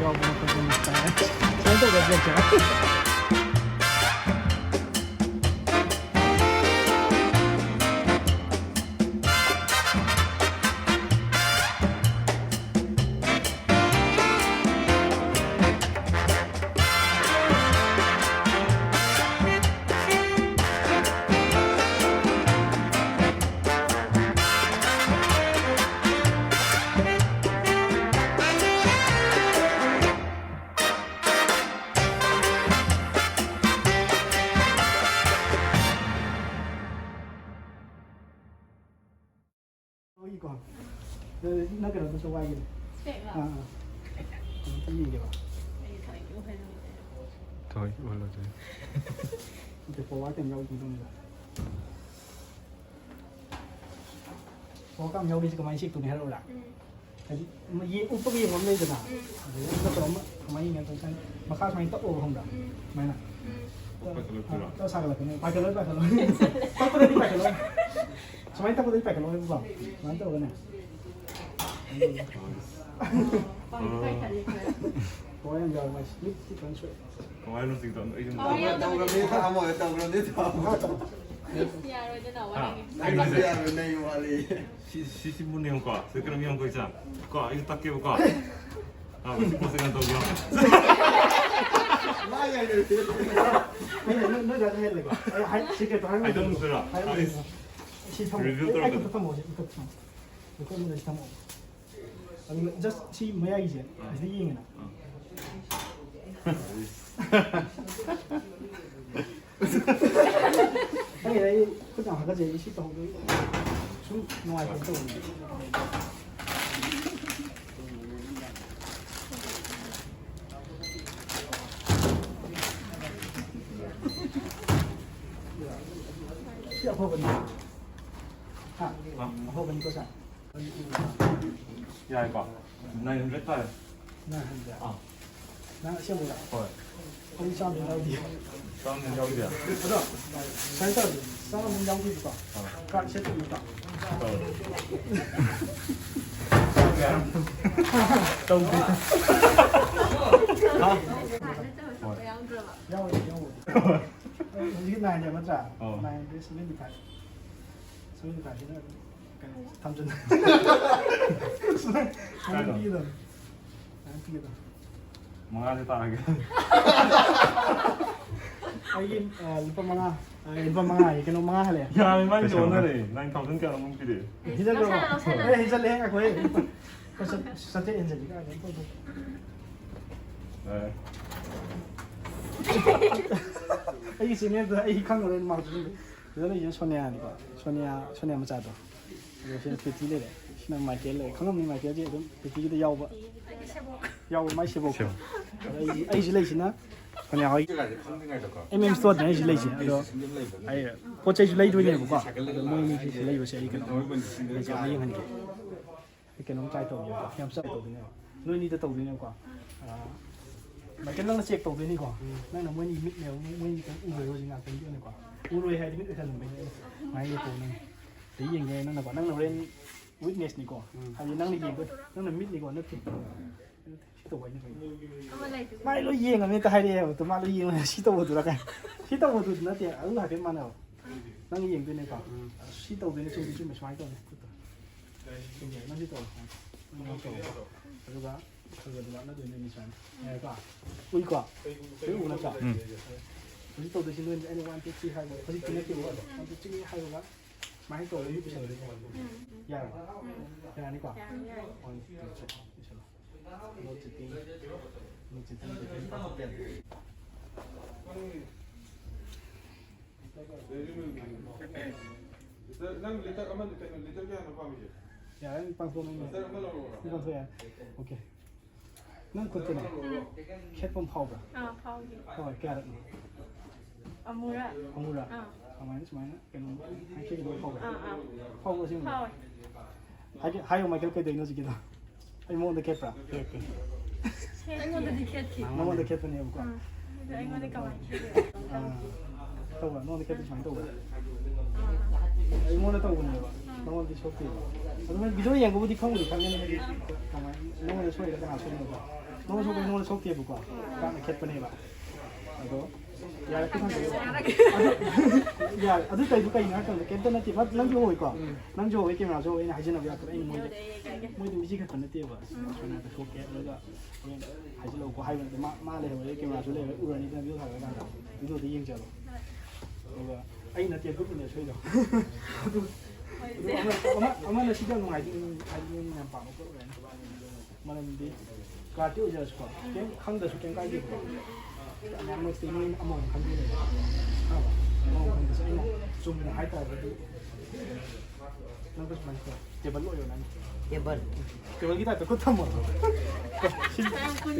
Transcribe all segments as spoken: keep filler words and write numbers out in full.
ꯌꯥꯎꯕ ꯃꯇꯝꯗ ꯇꯥꯏ꯫ ꯁꯨꯃꯥꯏꯅ ꯇꯧꯗꯅ ꯕ꯭ꯂꯣꯛꯁꯦ꯫ ꯍꯣꯏꯀꯣ꯫ ꯑꯗꯨ ꯅꯪ ꯀꯩꯅꯣꯗꯨꯁꯨ ꯋꯥꯏꯒꯦ꯫ ꯁ꯭ꯄꯦꯛꯂꯣ? ꯑꯥ, ꯑꯥ꯫ ꯑꯝꯇ ꯌꯦꯡꯒꯦꯕ꯫ ꯑꯩ ꯊꯋꯥꯏꯒꯤ ꯎꯍꯜꯂꯣꯏꯗꯣꯏꯅꯦ꯫ ꯊꯋꯥꯏꯒꯤ ꯎꯍꯜꯂꯣꯏꯗꯣꯏꯅꯦ꯫ ꯅꯠꯇꯦ, ꯄꯋꯥꯔ ꯀꯩꯅꯣ ꯌꯥꯎꯗꯦ ꯇꯧꯅꯤꯗ꯫ ꯄꯋꯥꯔ ꯀꯝ ꯌꯥꯎꯔꯤꯁꯦ ꯀꯃꯥꯏꯅ ꯁꯦꯛꯇꯣꯏꯅꯤ ꯍꯥꯏꯔꯛꯎꯔꯥ? ꯎꯝ꯫ ꯍꯥꯏꯗꯤ, ꯌꯦ-, ꯎꯞꯄꯒ ꯌꯦꯡꯕ ꯑꯃ ꯂꯩꯗꯅ? ꯎꯝ꯫ ꯑꯗꯩ ꯅꯠꯇ꯭ꯔꯒ ꯑꯃ ꯀꯃꯥꯏꯅ ꯌꯦꯡꯒꯦ ꯍꯥꯏ ꯀꯥꯟꯗ, ꯃꯈꯥ ꯁꯨꯃꯥꯏꯅ ꯇꯞꯄꯣꯕ, ꯈꯪꯕ꯭ꯔꯥ? ꯎꯝ꯫ ꯁꯨꯃꯥꯏꯅ꯫ ꯎꯝ꯫ ꯇꯞ-, ꯇꯞ ꯁꯥꯒꯠꯂꯛꯀꯅꯤ꯫ ꯄꯥꯏꯈꯠꯂꯣꯏ, ꯄꯥꯏꯈꯠꯂꯣꯏ꯫ ꯇꯞꯄꯗꯗꯤ ꯄꯥꯏꯈꯠꯂꯣꯏ꯫ ꯁꯨꯃꯥꯏꯅ ꯇꯞꯄꯗꯗꯤ ꯄꯥꯏꯈꯠꯂꯣꯏꯕꯀꯣ꯫ ꯁꯨꯃꯥꯏꯅ ꯇꯧꯔꯒꯅꯦ꯫ ꯄꯥꯏ-, ꯄꯥꯏꯈꯠꯂꯦ ꯈꯔ꯫ ꯍꯣꯏ, ꯌꯥꯝ ꯌꯥꯎꯔꯦ, ꯃꯥꯏꯁꯦ꯫ ꯃꯤꯠꯁꯤ ꯐꯖꯅ ꯁꯣꯛꯑꯦ꯫ ꯀꯃꯥꯏꯅ ꯆꯤꯡꯊꯣꯛ-, ꯑꯩꯁꯨ ꯍꯣꯏ, ꯌꯥꯝ ꯇꯧꯔꯕꯅꯤ, ꯊꯝꯃꯣ, ꯇꯧꯔꯕꯅꯤ, ꯊꯝꯃꯣ꯫ ꯃꯈꯥ ꯇꯞꯄꯣ꯫ ꯌꯥꯔꯣꯏꯗꯅ, ꯍꯥ? ꯋꯥꯔꯤꯒꯤ꯫ ꯅꯪ ꯇꯛꯄ ꯌꯥꯔꯣꯏ, ꯅꯪ ꯋꯥꯠꯂꯤ꯫ ꯁꯤ, ꯁꯤ ꯁꯤꯝꯕꯣꯜ ꯌꯦꯡꯉꯨꯀꯣ꯫ ꯁꯤ ꯀꯩꯅꯣꯝ ꯌꯦꯡꯉꯨꯀꯣ, ꯏꯆꯥ꯫ ꯀꯣ, ꯑꯩꯁꯨ ꯇꯛꯀꯦꯕꯀꯣ꯫ ꯑꯥ, ꯁꯤ ꯄꯣꯠꯁꯦ ꯀꯩꯅꯣ ꯇꯧꯕꯤꯌꯣ꯫ ꯃꯥ ꯌꯥꯏ, ꯌꯥꯏ, ꯌꯥꯏ꯫ ꯑꯩꯅ ꯅꯣꯏ, ꯅꯣꯏ ꯗꯥꯗ ꯍꯥꯏꯍꯜꯂꯒꯦ꯫ ꯑꯩ ꯍꯥꯏ-, ꯁꯤ ꯀꯩꯅꯣ ꯍꯥꯏꯔꯝꯃꯣ꯫ ꯍꯥꯏꯗꯣꯛꯇꯣꯏꯔꯣ? ꯍꯥꯏꯔꯝꯃꯣ꯫ ꯑꯩꯁ꯫ ꯁꯤ ꯊꯝꯃꯣ꯫ Reveal ꯑꯩ, ꯑꯩ ꯇꯧꯔꯛꯀꯅꯨ꯫ ꯈꯨꯠꯇ ꯊꯝꯃꯣ, ꯁꯤ ꯈꯨꯠꯇ ꯊꯝꯃꯣ꯫ ꯈꯨꯠ ꯑꯃꯗ ꯁꯤ ꯊꯝꯃꯣ꯫ ꯑꯗꯨꯒ just ꯁꯤ ꯃꯌꯥꯏꯒꯤꯁꯦ, ꯑꯥ꯫ ꯑꯁꯤꯗ ꯌꯦꯡꯉꯦꯅ꯫ ꯑꯥ꯫ ꯑꯩ, ꯑꯩ ꯈꯨꯠ ꯌꯥꯝ ꯍꯥꯒꯠꯆꯩ, ꯑꯩ ꯁꯤ ꯇꯧꯍꯧꯗꯣꯏ꯫ ꯁꯨꯝ ꯅꯨꯡꯉꯥꯏꯇꯕ ꯇꯧꯕꯅꯦ꯫ ꯁꯤ ꯑꯐꯕꯅꯤ꯫ ꯍꯥ? ꯑꯥ꯫ ꯑꯐꯕꯅꯤꯀꯣ, ꯁꯥꯔ? ꯌꯥꯏꯀꯣ? Nine hundred ꯇꯥꯔꯦ꯫ Nine hundred? ꯑꯥ꯫ ꯅꯪ ꯑꯁꯦꯡꯕꯔꯣ? ꯍꯣꯏ꯫ ꯑꯩ ꯆꯥꯝꯃ ꯌꯥꯎꯗꯦ꯫ ꯆꯥꯝꯃ ꯌꯥꯎꯗꯦ? ꯑꯗꯣ, ꯁꯨꯃꯥꯏꯅ ꯇꯧꯔꯁꯦ, ꯆꯥꯝꯃ ꯌꯥꯎꯗꯦꯕꯀꯣ꯫ ꯑꯥ꯫ Card ꯁꯦꯠꯇꯣꯏꯅꯤꯀꯣ꯫ ꯑꯥ꯫ ꯇꯧꯗꯦ꯫ ꯌꯥꯎꯋꯦ, ꯌꯥꯎꯋꯦ꯫ ꯍꯧꯖꯤꯛꯀꯤ ꯅꯥꯏꯟꯅꯦꯕ ꯅꯠꯇ꯭ꯔꯥ? ꯑꯧ꯫ ꯅꯥꯏꯟꯗꯤ ꯁꯚꯦꯟꯇꯤ ꯐꯥꯏꯚ꯫ ꯁꯚꯦꯟꯇꯤ ꯐꯥꯏꯚꯁꯤꯅ ꯑꯗꯨꯝ ꯀꯩꯅꯣ ꯊꯝꯖꯤꯟ꯫ ꯁꯨꯃꯥꯏꯅ ꯄꯤꯒꯗꯕꯅꯤ꯫ ꯁꯨꯃꯥꯏꯅ ꯄꯤꯒꯗꯕꯅꯤ꯫ ꯃꯉꯥꯁꯦ ꯇꯥꯔꯒꯦ꯫ ꯑꯩꯒꯤ ꯑ, ꯂꯨꯄꯥ ꯃꯉꯥ, ꯑ, ꯂꯨꯄꯥ ꯃꯉꯥ ꯍꯥꯏꯌꯦ, ꯀꯩꯅꯣ, ꯃꯉꯥ ꯍꯜꯂꯦ꯫ ꯌꯥꯔꯦ, ꯃꯥꯏꯁꯦ ꯑꯣꯟꯅꯔꯦ꯫ ꯅꯥꯏꯟ ꯊꯥꯎꯖꯟ ꯀꯌꯥꯅꯣꯝ ꯄꯤꯔꯛꯑꯦ꯫ ꯍꯤꯖꯜꯂꯣ꯫ ꯂꯧꯁꯜꯂꯣ, ꯂꯧꯁꯜꯂꯣ꯫ ꯑꯦ, ꯍꯤꯖꯜꯂꯦ, ꯉꯥꯏꯈꯣꯍꯦ꯫ ꯁꯠ-, ꯁꯠ-, ꯆꯠꯊꯦꯛ ꯍꯦꯟꯖꯜꯂꯤ ꯀꯥꯏꯅ꯫ ꯌꯥꯔꯦ꯫ ꯑꯩꯒꯤ ꯆꯦꯅꯦꯜꯗ ꯑꯩ ꯈꯪꯉꯔꯣꯏ, ꯃꯥꯛꯁꯨ꯫ ꯁꯤꯗ ꯂꯩꯁꯤꯅ ꯁꯣꯅꯤꯌꯥꯅꯤꯀꯣ꯫ ꯁꯣꯅꯤꯌꯥ, ꯁꯣꯅꯤꯌꯥ ꯃꯆꯥꯗꯣ꯫ ꯑꯗꯣ ꯁꯤꯅ ꯄ꯭ꯔꯤꯇꯤ ꯂꯩꯔꯦ꯫ ꯁꯤꯅ ꯃꯥꯏꯀꯦꯜ ꯂꯩꯔꯦ꯫ ꯈꯪꯉꯝꯅꯤ ꯃꯥꯏꯀꯦꯜꯁꯦ ꯑꯗꯨꯝ ꯄ꯭ꯔꯤꯇꯤꯒꯤꯗ ꯌꯥꯎꯕ꯫ ꯌꯥꯎꯕ ꯃꯥꯏ ꯁꯦꯕꯣꯛꯇꯣ꯫ ꯁꯦꯕꯣꯛ꯫ ꯑꯗꯣ ꯑꯩ, ꯑꯩꯁꯤ ꯂꯩꯁꯤꯅ ꯁꯣꯅꯤꯌꯥ ꯍꯣꯏ ꯑꯦꯝ ꯑꯦꯝ ꯁ꯭ꯇꯣꯔꯗꯅꯦ ꯑꯩꯁꯤ ꯂꯩꯁꯦ꯫ ꯑꯗꯣ ꯑꯩ ꯄꯣꯠ ꯆꯩꯁꯨ ꯂꯩꯗꯣꯏꯅꯦꯕꯀꯣ꯫ ꯑꯗꯣ ꯃꯣꯏ ꯑꯅꯤꯁꯤ ꯂꯩꯕꯁꯦ ꯑꯩ ꯀꯩꯅꯣ, ꯑꯩ ꯀꯩꯅꯣꯝ ꯌꯦꯡꯍꯟꯒꯦ꯫ ꯑꯩ ꯀꯩꯅꯣꯝ ꯇ꯭ꯔꯥꯏ ꯇꯧꯒꯦꯕ꯫ ꯌꯥꯝ ꯆꯥꯏ ꯇꯧꯗꯣꯏꯅꯦꯕ꯫ ꯅꯣꯏꯅꯤꯗ ꯇꯧꯗꯣꯏꯅꯦꯕꯀꯣ꯫ ꯑꯥ, ꯃꯥꯏꯀꯦꯜ ꯅꯪꯅ ꯆꯦꯛ ꯇꯧꯗꯣꯏꯅꯤꯀꯣ꯫ ꯅꯪꯅ ꯃꯣꯏꯅꯤ ꯃꯤꯠꯅꯦꯕ, ꯃꯣꯏ, ꯃꯣꯏꯅꯤ ꯀꯩꯝ ꯎꯔꯣꯏ ꯍꯧꯖꯤꯛ ꯉꯥꯛꯇꯪꯒꯤ ꯑꯣꯏꯅꯀꯣ꯫ ꯎꯔꯣꯏ ꯍꯥꯏꯗꯤ ꯃꯤꯠ ꯎꯏꯁꯜꯍꯟꯕꯩꯅꯦ꯫ ꯁꯨꯃꯥꯏꯅ ꯌꯦꯡꯊꯣꯛꯑꯣ ꯅꯪ꯫ ꯑꯗꯩ ꯌꯦꯡꯒꯦ ꯅꯪꯅꯀꯣ꯫ ꯅꯪꯅ ꯍꯣꯔꯦꯟ ꯋꯤꯠꯅꯦꯁꯅꯤꯀꯣ꯫ ꯍꯥꯏꯗꯤ ꯅꯪꯅ ꯌꯦꯡꯕ, ꯅꯪꯅ ꯃꯤꯠꯅꯤꯀꯣ, ꯅꯠꯇꯦ꯫ ꯁꯤ ꯇꯧꯕ ꯍꯥꯏꯅꯤ ꯀꯩꯅꯣ꯫ ꯑꯃ ꯂꯩꯗꯨꯗꯤ꯫ ꯃꯥꯏ ꯂꯣꯏ ꯌꯦꯡꯉꯕꯅꯤ ꯍꯦꯛꯇ ꯍꯥꯏꯔꯛꯑꯦꯕ꯫ ꯑꯗꯣ ꯃꯥ ꯂꯣꯏ ꯌꯦꯡꯉ ꯁꯤ ꯇꯧꯕꯗꯨꯔ ꯀꯥꯏ꯫ ꯁꯤ ꯇꯧꯕꯗꯨ ꯅꯠꯇꯦ, ꯑꯗꯨ ꯍꯥꯏꯐꯦꯠ ꯃꯥꯟꯅꯕ꯫ ꯅꯪ ꯌꯦꯡꯗꯣꯏꯅꯦꯀꯣ꯫ ꯁꯤ ꯇꯧꯗꯣꯏꯅꯦ, ꯆꯨꯝꯗꯤ ꯆꯨꯝꯃꯦ, ꯁꯨꯃꯥꯏꯅ ꯇꯧꯅꯤ ꯈꯨꯠꯇꯣ꯫ ꯅꯪ ꯁꯤ ꯇꯧꯔꯣ, ꯁꯨꯃꯥꯏꯅ꯫ ꯅꯪ ꯇꯧꯔꯣ꯫ ꯑꯗꯨꯒ ꯈꯔ ꯈꯔ ꯑꯗꯨꯝ ꯂꯥꯞꯅꯗꯣꯏꯅꯦ ꯁꯨꯃꯥꯏꯅ꯫ ꯌꯥꯔꯦꯀꯣ? ꯎꯏꯀꯣ? ꯂꯣꯏ ꯎ ꯅꯠꯇ꯭ꯔꯣ? ꯍꯧꯖꯤꯛ ꯇꯧꯗꯣꯏꯁꯤ ꯅꯣꯏꯅ ꯑꯩꯅ ꯋꯥꯟ ꯇꯨ ꯊ꯭ꯔꯤ ꯍꯥꯏꯕ꯫ ꯍꯧꯖꯤꯛꯇꯤ ꯅꯠꯇꯦꯕ꯫ ꯋꯥꯟ ꯇꯨ ꯊ꯭ꯔꯤ ꯍꯥꯏꯕꯒ ꯁꯨꯃꯥꯏꯅ ꯇꯧꯔꯒ ꯃꯤ ꯄꯨꯁꯜꯂꯣꯏꯀꯣ꯫ ꯌꯥꯔꯕ? ꯌꯥꯔꯅꯤꯀꯣ? ꯌꯥꯔꯅꯤ, ꯌꯥꯔꯅꯤ꯫ ꯋꯥꯟ ꯇꯨ ꯊ꯭ꯔꯤ ꯄꯨꯁꯜꯂꯣ꯫ No cheating. No cheating. ꯅꯪ ꯂꯤꯇꯔ ꯑꯃ ꯀꯩꯅꯣ ꯂꯤꯇꯔ ꯀꯌꯥꯅꯣ ꯄꯥꯝꯃꯤꯁꯦ? ꯌꯥꯔꯦ, ꯄꯥꯡꯊꯣꯛ ꯅꯪ꯫ ꯂꯤꯇꯔ ꯑꯃ ꯂꯧꯔꯛꯑꯣꯔꯣ? ꯄꯥꯡꯊꯣꯛ ꯌꯥꯔꯦ꯫ Okay. ꯅꯪ ꯈꯨꯠꯇꯅꯦ ꯈꯦꯠꯄ ꯑꯃ ꯐꯥꯎꯕ꯭ꯔꯥ? ꯑꯥ, ꯐꯥꯎꯒꯦ꯫ ꯍꯣꯏ, ꯀꯌꯥꯔꯛꯅꯣ? ꯑꯃꯨꯔꯛ꯫ ꯑꯃꯨꯔꯛ? ꯑꯥ꯫ ꯁꯨꯃꯥꯏꯅ, ꯁꯨꯃꯥꯏꯅ ꯀꯩꯅꯣ ꯍꯥꯏꯈꯤꯕꯗꯣ ꯐꯥꯎꯕ꯭ꯔꯥ? ꯑꯥ, ꯑꯥ꯫ ꯐꯥꯎꯕ꯭ꯔꯥ ꯑꯁꯦꯡꯕ? ꯐꯥꯎꯋꯦ꯫ ꯍꯥꯏꯒꯦ, ꯍꯥꯏꯌꯣ, ꯃꯥꯏꯀꯦꯜ, ꯀꯩꯗꯧꯅꯣ ꯍꯧꯖꯤꯛꯀꯤꯗꯣ? ꯑꯩ ꯃꯉꯣꯟꯗ ꯈꯦꯠꯄ꯭ꯔꯥ? ꯑꯩꯉꯣꯟꯗꯗꯤ ꯈꯦꯠꯇꯦ꯫ ꯅꯉꯣꯟꯗ ꯈꯦꯠꯄꯅꯦꯕꯀꯣ꯫ ꯑꯥ꯫ ꯑꯗꯨꯗꯤ ꯑꯩꯉꯣꯟꯗ ꯀꯃꯥꯏꯅ ꯈꯦꯠꯂꯤꯅꯣ? ꯑꯥ꯫ ꯇꯧꯕ꯭ꯔꯥ? ꯅꯉꯣꯟꯗ ꯈꯦꯠꯄ ꯁꯨꯃꯥꯏꯅ ꯇꯧꯕ꯭ꯔꯥ? ꯑꯥ꯫ ꯑꯩꯉꯣꯟꯗ ꯇꯧꯕꯅꯦꯕ꯫ ꯅꯉꯣꯟꯗꯗꯤ ꯁꯣꯛꯇꯦꯕ꯫ ꯑꯗꯨꯃꯥꯏꯅ ꯚꯤꯗꯤꯑꯣ ꯌꯦꯡꯕꯕꯨꯗꯤ ꯈꯪꯕꯨꯗꯤ ꯈꯪꯒꯅꯤ, ꯍꯥꯏꯗꯤ ꯀꯃꯥꯏꯅ ꯅꯉꯣꯟꯗ ꯁꯣꯏꯔꯤꯔ ꯀꯅꯥ ꯁꯣꯏꯔꯤꯅꯣꯗꯣ꯫ ꯅꯉꯣꯟꯗ ꯁꯣꯛꯄꯗꯤ ꯅꯉꯣꯟꯗ ꯁꯣꯛꯇꯦꯕꯀꯣ, ꯀꯥꯡꯅ ꯈꯦꯠꯄꯅꯦꯕ꯫ ꯑꯗꯣ ꯌꯥꯔꯦ, ꯈꯤꯇꯪ ꯇꯧꯔꯣ꯫ ꯑꯗꯨ, ꯌꯥꯔꯦ, ꯑꯗꯨ ꯇꯧꯔꯤꯗꯨ ꯀꯩꯅꯣ ꯍꯥꯏ ꯃꯇꯝꯗ ꯀꯩꯝꯇ ꯅꯠꯇꯦ꯫ ꯃꯥ, ꯅꯪꯁꯨ ꯍꯣꯏꯀꯣ, ꯅꯪꯁꯨ ꯍꯣꯏ, ꯀꯦꯃꯦꯔꯥꯁꯨ ꯍꯣꯏ, ꯑꯩꯅ ꯍꯥꯏꯖꯟꯅꯕ ꯌꯥꯗꯕ꯫ ꯑꯩꯅ ꯃꯣꯏꯗ, ꯃꯣꯏꯗ ꯎꯆꯤ ꯈꯛꯇ ꯅꯠꯇꯦꯕ, ꯁꯣꯝ ꯅꯥꯀꯟꯗ ꯁꯣꯛꯀꯦ꯫ ꯑꯗꯨꯒ ꯍꯣꯔꯦꯟ ꯍꯥꯏꯖꯤꯜꯂꯛꯎꯀꯣ ꯍꯥꯏꯕ ꯅꯠꯇꯦ꯫ ꯃꯥ, ꯃꯥ ꯂꯩꯍꯧꯔꯦ, ꯀꯦꯃꯦꯔꯥꯁꯨ ꯂꯩꯍꯧꯔꯦ, ꯎꯔꯅꯤꯗꯅ ꯚꯤꯗꯤꯑꯣ ꯊꯥꯒꯠꯂꯀꯥꯟꯗ꯫ ꯚꯤꯗꯤꯑꯣꯗ ꯌꯦꯡꯖꯔꯣ꯫ ꯑꯗꯨꯒ ꯑꯩ ꯅꯠꯇꯦ, ꯒ꯭ꯔꯨꯞꯇꯨꯅꯦ ꯁꯣꯏꯗꯣ꯫ ꯑꯗꯨ, ꯑꯗꯨ ꯑꯃ, ꯑꯃ, ꯑꯃꯅ ꯁꯤꯗꯤ ꯌꯥꯝ ꯅꯨꯡꯉꯥꯏꯇꯦ, ꯍꯥꯏꯗꯤ ꯃꯤ ꯌꯥꯝ ꯄꯥꯝꯕ ꯄꯣꯠ ꯑꯣꯏꯔꯦꯅ꯫ ꯃꯔꯝꯗꯤ ꯀꯥꯔꯠꯇꯤ ꯑꯣꯏꯖꯔꯁꯨꯀꯣ, ꯀꯩꯝ ꯈꯪꯗ꯭ꯔꯁꯨ ꯀꯩꯝ ꯀꯥꯏꯗꯦꯕꯀꯣ꯫ ꯃꯌꯥꯝ ꯃꯔꯛꯇ ꯃꯤ ꯑꯃꯃꯝ ꯈꯟꯗꯣꯏꯅꯦꯕ꯫ ꯈꯪꯉꯕ? ꯑꯃꯃꯝ ꯈꯟꯕꯁꯦ ꯑꯩꯅ ꯆꯨꯝꯅ ꯍꯥꯏꯇꯥꯔꯒꯗꯤ, ꯅꯪ ꯁꯨꯃꯥꯏꯅ ꯇꯧ꯫ ꯇꯦꯕꯜ ꯑꯣꯏꯌꯣ ꯅꯪ꯫ ꯇꯦꯕꯜ꯫ ꯇꯦꯕꯜꯒꯤ ꯇꯥꯏꯞꯇ ꯈꯨꯠ ꯊꯝꯃꯣ꯫ ꯁꯤ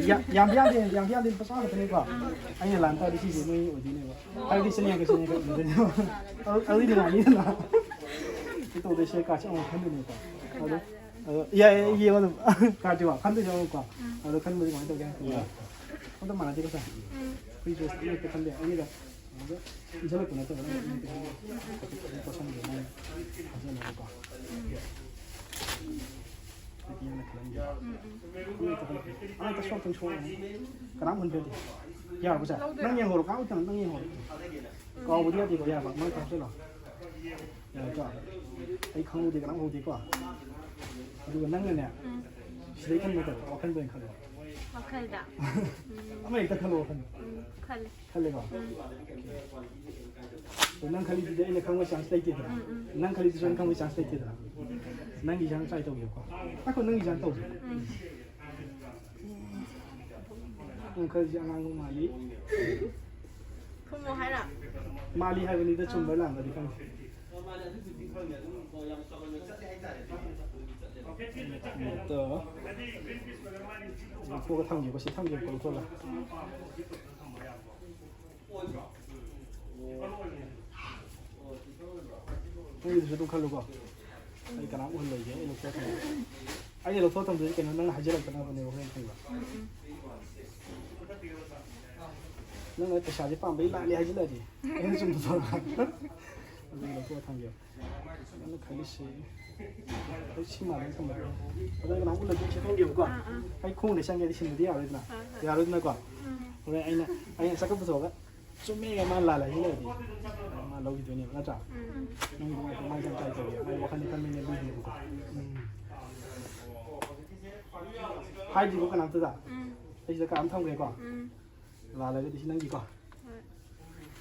ꯌꯥ-, ꯌꯥꯝꯗꯤ ꯌꯥꯝꯗꯦ, ꯌꯥꯝꯗꯤ ꯌꯥꯝꯗꯦ, ꯂꯨꯄꯥ ꯆꯥꯝꯃ ꯈꯛꯇꯅꯦꯀꯣ꯫ ꯑꯩꯅ ꯂꯥꯟ ꯇꯥꯔꯗꯤ ꯁꯤꯁꯦ ꯅꯣꯏ ꯑꯣꯏꯗꯣꯏꯅꯦꯕ꯫ ꯍꯥꯏꯕꯗꯤ ꯆꯅꯤ ꯌꯥꯡꯈꯩ, ꯆꯅꯤ ꯌꯥꯡꯈꯩ ꯑꯣꯏꯗꯣꯏꯅꯦꯕ꯫ ꯑꯗꯨ, ꯑꯗꯨꯗꯤ ꯅꯨꯡꯉꯥꯏꯅꯤꯗꯅ꯫ ꯁꯤ ꯇꯧꯗꯣꯏꯁꯦ ꯀꯥꯔꯠꯁꯦ ꯑꯃꯨꯛ ꯈꯟꯗꯣꯏꯅꯦꯀꯣ꯫ ꯑꯗꯣ, ꯑꯗꯣ, ꯌꯥꯏ, ꯌꯥꯏ, ꯌꯦꯡꯉꯣ ꯑꯗꯨꯝ꯫ ꯀꯥꯔꯠꯁꯦ ꯀꯣ, ꯈꯟꯗꯣꯏꯁꯦ ꯑꯃꯨꯛꯀꯣ꯫ ꯑꯗꯣ ꯈꯟꯕꯁꯦ ꯀꯃꯥꯏꯅ ꯇꯧꯒꯦ ꯍꯥꯏ ꯃꯇꯝꯗ, ꯑꯝꯇ ꯃꯥꯟꯅꯗꯦꯀꯣ ꯁꯥꯔ꯫ ꯐ꯭ꯔꯤ ꯆꯣꯏꯁ ꯑꯃ ꯍꯦꯛꯇ ꯈꯟꯕ ꯌꯥꯏ꯫ ꯑꯅꯤꯗ ꯑꯗꯨꯒ ꯏꯟꯁꯤꯜꯂꯛꯄ ꯅꯠꯇꯕ ꯅꯪ ꯎꯝ, ꯎꯝ꯫ ꯄꯣꯠꯁꯟꯗꯣ ꯅꯪ ꯊꯥꯖꯅꯕꯀꯣ꯫ ꯎꯝ꯫ ꯅꯨꯄꯤ ꯑꯃꯅ ꯈꯜꯂꯝꯒꯦ꯫ ꯎꯝ, ꯎꯝ꯫ ꯑꯃ ꯍꯦꯛꯇ ꯁꯣꯛ ꯑꯗꯨꯝ ꯁꯣꯛꯑꯣ꯫ ꯀꯅꯥꯝ ꯍꯟꯗ꯭ꯔꯗꯤ꯫ ꯌꯥꯔꯕꯣ ꯁꯦ? ꯂꯧꯗꯣꯏꯔꯥ? ꯅꯪ ꯌꯦꯡꯍꯧꯔꯣ, ꯀꯅꯥꯝ ꯍꯟꯗ꯭ꯔꯣ, ꯅꯪ ꯌꯦꯡꯍꯧꯔꯣ꯫ ꯎꯝ꯫ ꯀꯥꯎꯕꯗꯤ ꯌꯥꯗꯦꯀꯣ, ꯌꯥꯔꯕ? ꯃꯥꯏ ꯀꯥꯎꯁꯜꯂꯣ꯫ ꯌꯥꯔꯗ꯭ꯔꯣ? ꯑꯩ ꯈꯪꯍꯧꯗꯦ, ꯀꯅꯥꯝ ꯎꯍꯧꯗꯦꯀꯣ꯫ ꯑꯗꯨꯒ ꯅꯪꯅꯅꯦ, ꯎꯝ꯫ ꯁꯤꯗꯩ ꯈꯟꯕ ꯅꯠꯇꯕ, ꯋꯥꯈꯜꯗ ꯑꯣꯏꯅ ꯈꯜꯂꯣ꯫ ꯋꯥꯈꯜꯗ? ꯎꯝ꯫ ꯑꯃ ꯍꯦꯛꯇ ꯈꯜꯂꯣ, ꯋꯥꯈꯜꯗ꯫ ꯎꯝ, ꯈꯜꯂꯦ꯫ ꯈꯜꯂꯦꯀꯣ? ꯎꯝ꯫ ꯑꯗꯣ ꯅꯪ ꯈꯜꯂꯤꯗꯨꯗꯤ ꯑꯩꯅ ꯈꯪꯕ ꯆꯥꯟꯁ ꯂꯩꯇꯦꯗꯅ꯫ ꯎꯝ, ꯎꯝ꯫ ꯅꯪ ꯈꯜꯂꯤꯗꯨꯁꯨ ꯑꯩꯅ ꯈꯪꯕ ꯆꯥꯟꯁ ꯂꯩꯇꯦꯗꯅ꯫ ꯅꯪꯒꯤꯁꯦ ꯍꯥꯟꯅ ꯇ꯭ꯔꯥꯏ ꯇꯧꯒꯦꯕꯀꯣ꯫ ꯉꯥꯏꯈꯣ, ꯅꯪꯒꯤꯁꯦ ꯍꯥꯟꯅ ꯇꯧꯁꯦ꯫ ꯎꯝ꯫ ꯅꯪ ꯈꯜꯂꯤꯁꯦ ꯑꯉꯥꯡꯕ ꯃꯥꯜꯂꯤ꯫ ꯈꯨꯝꯃꯣ ꯍꯥꯏꯔꯣ? ꯃꯥꯜꯂꯤ ꯍꯥꯏꯕꯅꯤꯗ, ꯆꯨꯝꯕ꯭ꯔꯥ ꯑꯥ꯫ ꯂꯥꯟꯕ꯭ꯔꯗꯤ ꯈꯪꯗꯦ꯫ ꯑꯗꯣ, ꯂꯧꯊꯣꯛꯑꯒ ꯊꯝꯒꯦꯀꯣ, ꯁꯤ ꯊꯝꯒꯦꯀꯣ, ꯂꯧꯊꯣꯛꯑꯒ꯫ ꯅꯪꯒꯤꯗꯨꯁꯨ ꯑꯗꯨꯝ ꯈꯜꯂꯨꯀꯣ꯫ ꯑꯩ ꯀꯅꯥꯝ ꯎꯍꯜꯂꯣꯏꯒꯦ, ꯑꯩ ꯂꯧꯊꯣꯛꯑ ꯊꯝꯒꯦ꯫ ꯑꯩꯅ ꯂꯧꯊꯣꯛꯑ ꯊꯝꯗꯣꯏꯁꯦ ꯀꯩꯅꯣ, ꯅꯪꯅ ꯍꯥꯏꯖꯤꯜꯂꯛꯇꯅꯕꯅꯦꯕ ꯍꯣꯔꯦꯟ ꯈꯪꯕ꯭ꯔꯥ? ꯎꯝ, ꯎꯝ꯫ ꯅꯪꯅ ꯄꯩꯁꯥꯁꯦ ꯄꯥꯝꯕꯩ ꯂꯥꯛꯅꯤ ꯍꯥꯏꯖꯤꯜꯂꯛꯑꯗꯤ ꯑꯩꯅ ꯆꯨꯝꯅ ꯇꯧꯔꯒ꯫ ꯑꯗꯨꯒꯤ ꯂꯧꯊꯣꯛꯑ ꯊꯝꯒꯦ꯫ ꯅꯪꯅ ꯈꯜꯂꯤꯁꯦ ꯑꯩ ꯁꯤ ꯃꯥꯜꯂꯦ ꯊꯝꯕ꯫ ꯑꯗꯣ ꯀꯅꯥꯝ ꯎꯠꯂꯒꯦ ꯁꯤ ꯊꯣꯡꯒꯦꯕꯀꯣ꯫ ꯑꯥ, ꯑꯥ꯫ ꯑꯩ ꯈꯣꯡꯗ ꯆꯪꯒꯦꯗꯤ ꯁꯤꯟꯕꯗꯤ ꯌꯥꯔꯣꯏꯗꯅ꯫ ꯑꯥ, ꯑꯥ꯫ ꯌꯥꯔꯣꯏꯗꯅꯀꯣ꯫ ꯎꯝ꯫ ꯍꯣꯔꯦꯟ ꯑꯩꯅ, ꯑꯩꯅ ꯆꯠꯀ ꯄꯨꯊꯣꯛꯑꯒ ꯆꯨꯝꯃꯦꯒ ꯃꯥ ꯂꯥꯜꯂꯦ ꯍꯥꯏꯅꯔꯗꯤ ꯃꯥ ꯂꯧꯈꯤꯗꯣꯏꯅꯦꯕ, ꯅꯠꯇ꯭ꯔꯥ? ꯎꯝ꯫ ꯅꯪꯒꯤ ꯃꯥꯏ ꯃꯥꯏ ꯀꯩꯝ ꯇ꯭ꯔꯥꯏ ꯇꯧꯒꯦ꯫ ꯃꯥꯏ ꯋꯥꯈꯜꯗꯤ ꯈꯟꯕꯅꯦ ꯑꯗꯨꯒꯤꯅꯦꯕꯀꯣ꯫ ꯎꯝ꯫ ꯍꯥꯏꯗ꯭ꯔꯤꯕꯣ ꯀꯅꯥꯝꯇꯗ? ꯎꯝ꯫ ꯑꯩ ꯁꯤꯗ ꯀꯥ ꯑꯃ ꯊꯝꯈ꯭ꯔꯦꯀꯣ꯫ ꯎꯝ꯫ ꯂꯥꯜꯂꯒꯗꯤ ꯁꯤ ꯅꯪꯒꯤꯀꯣ꯫ ꯍꯣꯏ꯫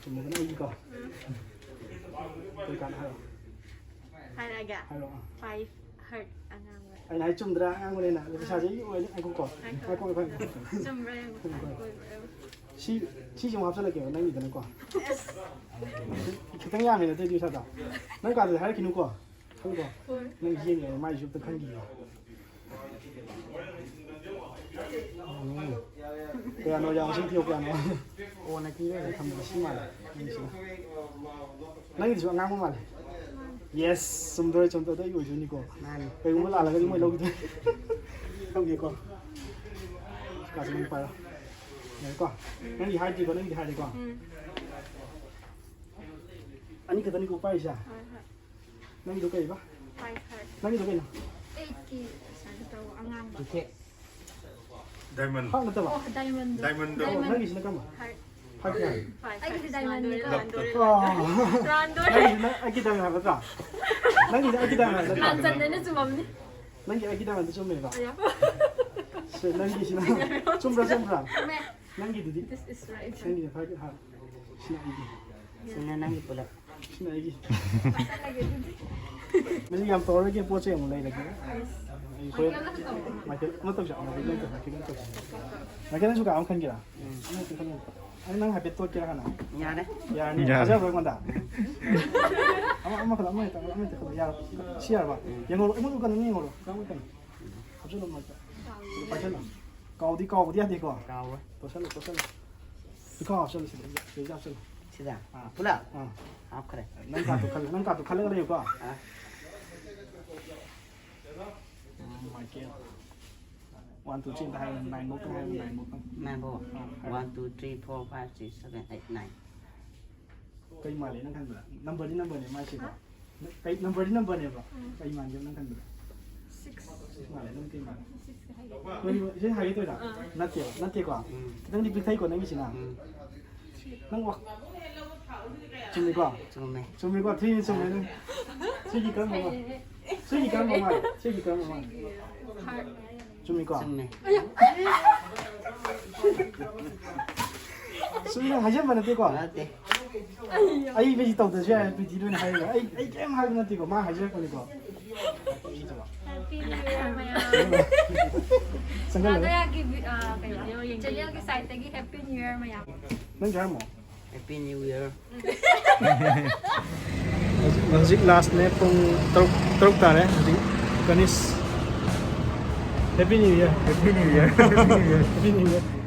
ꯆꯨꯝꯃꯒꯅ ꯑꯩꯒꯤꯀꯣ꯫ ꯎꯝ꯫ ꯀꯩ ꯀꯥꯟꯗ ꯍꯥꯏꯔꯣ꯫ ꯍꯥꯏꯔꯛꯑꯒꯦ꯫ ꯍꯥꯏꯔꯣ, ꯑꯥ꯫ Five heart ꯑꯉꯥꯡꯕ꯫ ꯑꯩꯅ ꯍꯥꯏ ꯆꯨꯝꯗ꯭ꯔꯥ? ꯑꯉꯥꯡꯕꯅꯦꯅ꯫ ꯑꯗꯣ ꯄꯩꯁꯥꯁꯦ ꯑꯩꯒꯤ ꯑꯣꯏꯔꯗꯤ ꯉꯥꯏꯈꯣꯀꯣ꯫ ꯉꯥꯏꯈꯣ꯫ ꯉꯥꯏꯈꯣ, ꯉꯥꯏꯈꯣ, ꯉꯥꯏꯈꯣ꯫ ꯆꯨꯝꯕ꯭ꯔꯥ ꯌꯦꯡꯉꯣ꯫ ꯉꯥꯏꯈꯣ, ꯉꯥꯏꯈꯣ꯫ ꯑꯣꯏꯕ꯭ꯔꯥ ꯌꯦꯡꯉꯣ꯫ ꯁꯤ, ꯁꯤꯁꯦ ꯑꯃꯨꯛ ꯍꯥꯞꯆꯤꯜꯂꯛꯀꯦꯕ ꯅꯪꯒꯤꯗꯅꯀꯣ꯫ ꯑꯁ꯫ ꯈꯤꯇꯪ ꯌꯥꯝꯃꯦꯅ ꯑꯇꯩꯗꯤ ꯄꯩꯁꯥꯗꯣ꯫ ꯅꯪ ꯀꯥꯗꯗꯤ ꯍꯥꯏꯔꯛꯈꯤꯅꯨꯀꯣ꯫ ꯈꯪꯉꯤꯀꯣ? ꯍꯣꯏ꯫ ꯅꯪ ꯌꯦꯡꯉꯦ ꯃꯥꯏꯁꯨ ꯑꯝꯇ ꯈꯪꯈꯤꯒꯦ꯫ ꯎꯝ꯫ ꯀꯌꯥꯅꯣ? ꯌꯥꯝ ꯃꯁꯤꯡ ꯊꯤꯌꯣ, ꯀꯌꯥꯅꯣ? ꯑꯣ, ꯅꯥꯏꯟꯇꯤ ꯂꯩꯔꯦ ꯊꯝꯕꯗ ꯁꯤ ꯃꯥꯜꯂꯦ꯫ ꯅꯪꯒꯤꯁꯤꯅ꯫ ꯅꯪꯒꯤꯗꯨꯁꯨ ꯑꯉꯥꯡꯕ ꯃꯥꯜꯂꯦ꯫ Yes, ꯆꯨꯝꯗꯣꯔꯦ, ꯆꯨꯝꯗꯣꯔꯦ, ꯑꯩ ꯑꯣꯏꯗꯣꯏꯅꯤꯀꯣ꯫ ꯃꯥꯅꯤ꯫ ꯀꯩꯒꯨꯝꯕ ꯂꯥꯜꯂꯒꯗꯤ ꯃꯣꯏ ꯂꯧꯈꯤꯗꯣꯏ꯫ ꯊꯝꯒꯦꯀꯣ꯫ ꯀꯥꯁꯦ ꯅꯪ ꯄꯥꯏꯔꯣ꯫ ꯌꯥꯔꯦꯀꯣ? ꯅꯪꯒꯤ ꯍꯥꯏꯗ꯭ꯔꯤꯀꯣ, ꯅꯪꯒꯤꯗꯤ ꯍꯥꯏꯔꯦꯀꯣ? ꯎꯝ꯫ ꯑꯅꯤ ꯈꯛꯇꯅꯤꯀꯣ ꯄꯥꯏꯔꯤꯁꯦ? ꯍꯣꯏ, ꯍꯣꯏ꯫ ꯅꯪꯒꯤꯗꯣ ꯀꯩꯕ? Five heart꯫ ꯅꯪꯒꯤꯗꯣ ꯀꯩꯅꯣ? Eightꯀꯤ ꯁꯨꯃꯥꯏꯅ ꯇꯧꯕ ꯑꯉꯥꯡꯕ꯫ ꯇꯨ ꯀꯦ꯫ Diamond꯫ Heart ꯅꯠꯇꯕ? ꯑꯣ, diamondꯗꯣ꯫ Diamondꯗꯣ꯫ ꯑꯣ, diamond꯫ ꯅꯪꯒꯤꯁꯤꯅ ꯀꯔꯝꯕ? Heart꯫ Heart ꯀꯌꯥ? Five ꯑꯩꯒꯤꯗꯤ heart꯫ Diamondꯅꯤꯀꯣ꯫ ꯂꯥꯟꯗꯣꯔꯦ, ꯑꯣ꯫ ꯂꯥꯟꯗꯣꯔꯦ꯫ ꯅꯪꯒꯤꯁꯤꯅ ꯑꯩꯒꯤ diamond ꯍꯥꯏꯕ ꯅꯠꯇ꯭ꯔꯥ? ꯅꯪꯒꯤꯁꯤꯅ ꯑꯩꯒꯤ diamond ꯍꯥꯏꯕ ꯅꯠꯇ꯭ꯔꯥ? ꯂꯥꯟꯖꯟꯗꯅ ꯆꯨꯝꯃꯝꯅꯤ꯫ ꯅꯪꯒꯤ ꯑꯩꯒꯤ diamondꯗ ꯆꯨꯝꯃꯦꯕ? ꯑꯌꯥ꯫ ꯁꯦ, ꯅꯪꯒꯤꯁꯤꯅ ꯆꯨꯝꯕ꯭ꯔꯥ, ꯆꯨꯝꯕ꯭ꯔꯥ? ꯆꯨꯝꯃꯦ꯫ ꯅꯪꯒꯤꯗꯨꯗꯤ? This is right꯫ ꯅꯪꯒꯤꯗꯤ heart, heart꯫ ꯁꯤꯅ ꯑꯩꯒꯤ꯫ ꯁꯤꯅ ꯅꯪꯒꯤ ꯄꯨꯂꯞ꯫ ꯁꯤꯅ ꯑꯩꯒꯤ꯫ ꯃꯁꯤ ꯌꯥꯝ ꯇꯧꯔꯔꯣꯏꯒꯦ, ꯄꯣꯠ ꯆꯩ ꯑꯃꯨꯛ ꯂꯩꯔꯒꯦ꯫ ꯑꯩ ꯍꯣꯔꯦꯟ ꯃꯥꯏꯀꯦꯜ ꯑꯃ ꯇꯧꯁꯤ, ꯃꯥꯏꯀꯦꯜ ꯑꯃ ꯇꯧꯁꯤ, ꯃꯥꯏꯀꯦꯜ ꯑꯃ ꯇꯧꯁꯤ꯫ ꯃꯥꯏꯀꯦꯜ, ꯅꯪꯁꯨ ꯀꯥ ꯑꯃ ꯈꯟꯒꯦꯔꯥ? ꯎꯝ꯫ ꯑꯃ ꯍꯦꯛꯇ ꯈꯟꯒꯦꯔꯥ? ꯑꯩ ꯅꯪ ꯍꯥꯏꯐꯦꯠ ꯇꯣꯠꯀꯦꯔꯥ ꯍꯥꯟꯅ? ꯌꯥꯔꯦ꯫ ꯌꯥꯔꯅꯤ? ꯌꯥꯔꯦ꯫ ꯊꯥꯖꯕ꯭ꯔꯣ ꯑꯩꯉꯣꯟꯗ? ꯑꯃ, ꯑꯃꯈꯛꯇ, ꯑꯃ ꯍꯦꯛꯇ, ꯑꯃ ꯍꯦꯛꯇ ꯈꯜꯂꯣ꯫ ꯌꯥꯔꯕ? ꯁꯤ ꯌꯥꯔꯕ? ꯎꯝ꯫ ꯌꯦꯡꯍꯧꯔꯣ, ꯑꯩꯉꯣꯟꯗ ꯎꯠꯀꯅꯨ, ꯌꯦꯡꯍꯧꯔꯣ꯫ ꯀꯔꯝ ꯎꯠꯀꯅꯤ? ꯍꯥꯞꯆꯜꯂꯣ ꯃꯔꯛꯇ꯫ ꯄꯥꯏꯁꯜꯂꯣ꯫ ꯀꯥꯎꯗꯤ ꯀꯥꯎꯕꯗꯤ ꯌꯥꯗꯦꯀꯣ꯫ ꯀꯥꯎꯔꯣꯏ꯫ ꯇꯣꯠꯁꯜꯂꯣ, ꯇꯣꯠꯁꯜꯂꯣ꯫ ꯁꯤꯈꯥꯎ ꯍꯥꯞꯆꯜꯂꯣ ꯁꯤꯗ, ꯁꯤꯗ ꯍꯥꯞꯆꯜꯂꯣ꯫ ꯁꯤꯗ? ꯑꯥ꯫ ꯄꯨꯂꯞ? ꯑꯥ꯫ ꯍꯥꯞꯈ꯭ꯔꯦ꯫ ꯅꯪ ꯀꯥꯔꯠꯇꯣ ꯈꯜꯂ-, ꯅꯪ ꯀꯥꯔꯠꯇꯣ ꯈꯜꯂꯒ ꯂꯩꯌꯨꯀꯣ꯫ ꯑꯥ꯫ ꯎꯝ, ꯃꯥꯏꯀꯦꯜ꯫ One, two, three ꯑꯝꯇ ꯍꯥꯏꯔꯣ, nine ꯐꯥꯎꯇꯪ ꯍꯥꯏꯔꯣ, nine ꯐꯥꯎꯇꯪ꯫ Nine ꯐꯥꯎ? ꯑꯥ, ꯍꯥꯏꯔꯣ꯫ One, two, three, four, five, six, seven, eight, nine꯫ ꯀꯩ ꯃꯥꯜꯂꯤ ꯅꯪ ꯈꯟꯕꯗ? Numberꯗꯤ numberꯅꯦ ꯃꯥꯏꯁꯤꯀꯣ꯫ ꯍꯥ? ꯀꯩ ꯅꯝꯕꯔꯗꯤ ꯅꯝꯕꯔꯅꯦꯕ? ꯀꯩ ꯃꯥꯟꯒꯦ ꯅꯪ ꯈꯟꯕꯗ? ꯁꯤꯛꯁ ꯃꯥꯜꯂꯦ, ꯅꯪ ꯀꯩ ꯃꯥꯜꯂꯦ? ꯁꯤꯛꯁ ꯍꯥꯏꯒꯦ꯫ ꯅꯣꯏ ꯁꯤ ꯍꯥꯏꯒꯦ ꯇꯧꯔꯤꯔꯥ? ꯅꯠꯇꯦꯕ, ꯅꯠꯇꯦꯀꯣ? ꯈꯤꯇꯪꯗꯤ ꯄꯤꯛꯊꯩꯀꯣ ꯅꯪꯒꯤꯁꯤꯅ? ꯅꯪ ꯋꯥ- ꯆꯨꯝꯃꯤꯀꯣ? ꯆꯨꯝꯃꯦ꯫ ꯆꯨꯝꯃꯤꯀꯣ? ꯊ꯭ꯔꯤꯅꯤ ꯆꯨꯝꯃꯦ ꯅꯪ꯫ ꯊ꯭ꯔꯤꯒꯤ ꯀꯔꯝꯕ ꯃꯥꯜꯂꯦ? ꯊ꯭ꯔꯤꯒꯤ ꯀꯔꯝꯕ ꯃꯥꯜꯂꯦ? ꯊ꯭ꯔꯤꯒꯤ ꯀꯔꯝꯕ ꯃꯥꯜꯂꯦ? ꯆꯨꯝꯃꯤꯀꯣ? ꯆꯨꯝꯃꯦ꯫ ꯆꯨꯝꯃꯦ, ꯍꯥꯏꯖꯟꯕ ꯅꯠꯇꯦꯀꯣ? ꯅꯠꯇꯦ꯫ ꯑꯩ ꯀꯩꯁꯨ ꯇꯧꯗ꯭ꯔꯁꯨ ꯌꯥꯔꯦ, ꯄ꯭ꯔꯤꯇꯤ ꯂꯣꯏꯅ ꯍꯥꯏꯔꯒ꯫ ꯑꯩ, ꯑꯩ ꯀꯩꯝ ꯍꯥꯏꯕ ꯅꯠꯇꯦꯀꯣ, ꯃꯥ ꯍꯥꯏꯖꯔꯛꯄꯅꯤꯀꯣ꯫ Happy New Year ꯃꯌꯥꯝ꯫ ꯆꯪꯍꯜꯂꯣ꯫ ꯅꯥꯒꯥꯌꯥꯒꯤ ꯕꯤ-, ꯑ, ꯀꯩꯕ? Channelꯒꯤ sideꯇꯒꯤ Happy New Year ꯃꯌꯥꯝ꯫ ꯅꯪꯁꯨ ꯍꯥꯏꯔꯝꯃꯣ꯫ Happy New Year꯫ ꯍꯧꯖꯤꯛ, ꯍꯧꯖꯤꯛ lastꯅꯦ, ꯄꯨꯡ ꯇꯔꯨꯛ, ꯇꯔꯨꯛ ꯇꯥꯔꯦ ꯍꯧꯖꯤꯛ꯫ ꯀꯅꯤꯁ, Happy New Year꯫ Happy New Year꯫ Happy New Year꯫